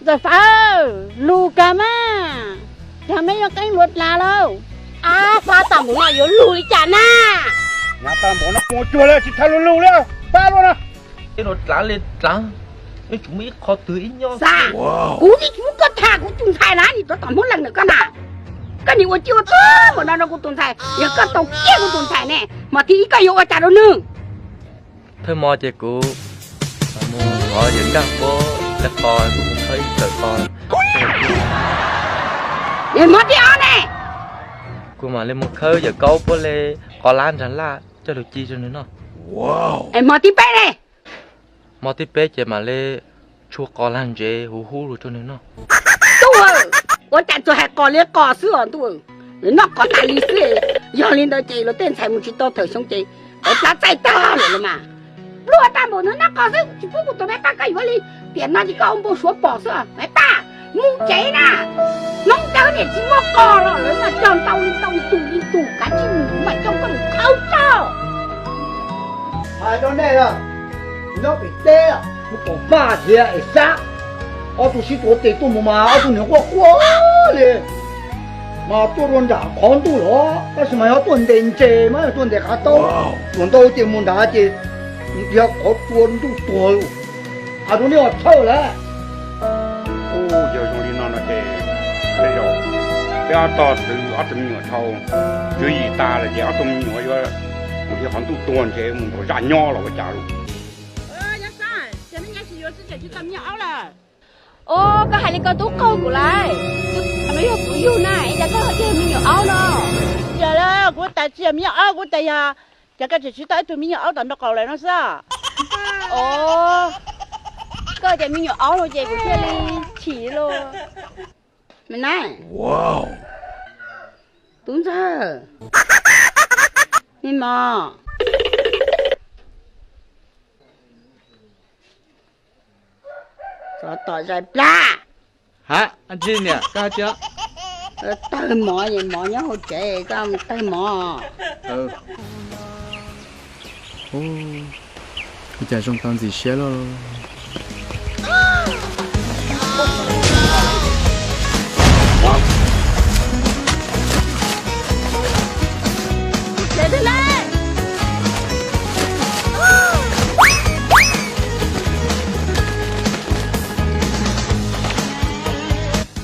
Ntxawm Fab, lug kag mas, cas meb yuav qeeb luav dlav lauj? Ab, fab tas npaum no yuav lug li cas na? Nyab tas npaum no ua cuag li tsis txhaj lug lug li, fab luaj na. Qeeb luav dlav li dlav, yeej tsis muaj ib qho twg ib nyob. Xav, kuv yeej tsis pub koj tham kuv tus ntxhais na, nim rov tom Hmoob Leeg ntawm koj na. Koj nim ua ciaj ua tuag npaum no rau kuv tus ntxhais, yog koj tau kiag kuv tus ntxhais ne, hmo thib ib koj yuav ua cas rau nws? Thawj hmo ces kuv mus thov yawm nkaj puab lawv qos, kuv mus khawb ib tawm qos. Es hmo thib ob ne? Kuv mam li mus khawb yawm Kaub puab li qos lab nrag laj coj lug ci rau nws noj. Es hmo thib peb ne? Hmo thib peb ces mam li tshua qos lag ntsev huv hub lug rau nws noj. Ntuj, ua cas tsuas hais qos li qos xwb os ntuj, noj qos tas li xwb. Yog li ntawd ces luag tej ntxhais mus tsis tau thawm xyoo ces tawv plab txaij tag lawm los mas. Pluag tag npaum no noj qos xwb, tsis pub kuv tus me pab koj yuav li. Tiam no ces koj ua npau suav pom xwb me pab. Mus tsev na, Hmoob Dawb niam txiv muab qos los lawv mas cog ntau li ntau, tus li tus, kav tsij mus, kuv mam coj koj mus khawb tso. Hais rau nej, nyob pem teb mus pom Maj thiab Es Xab, ob tug sib tuav tes tuaj mus mas ob tug niag quaj quaj li, mas tuaj rau nram qhov ntuj los, tab sis mas yog tuaj ntes ntses mas yog tuaj ntes qav taub, tuam ntau ces mus nrad ces ntiav qhov tsua ntuj tuag. Hais rau nej ua txhawj lawm. Ub, yog zoo li no no ces tej zaum peb ob tog xwb ob tug me nyuam dhau tswv yim tas lawm ces ob tug me nyuam yuav mus li qhov ntuj tuag ntshe mus nraum zaj nyob los ua cas lauj. Os, koj hais li koj tub qaug kuv lawm. Twb no yog kuv yug na, es cas koj ho tias yog me nyuam aub no? Yog lawm, kuv tas tsis yog me nyuam aub, kuv tas yog, cas koj tseem tsis tau ib tug me nyuam aub tom nraub qaum lawm no xwb. Os, koj tias me nyuam aub no ces kuv thiaj li chim lauj. Me na, tub ntxawg, me mos, tsov tom zais plab. Ha, tsis niam, koj tsis tawg mov, mov nyob hauv tsev, koj mus tawg mov. Ua cas zoo tau ntxim siab lauj.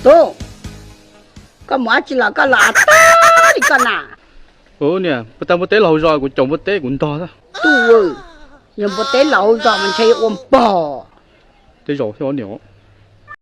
Tub, koj mus dab tsi los koj los av tag li koj na? Ub niam, puag ta npua teb los hauv zos kuv caum npua teb kuv ntog xwb. Tub, yog npua teb los hauv zos mas ntshe yuav ua npog. Tej zaum thiab niam.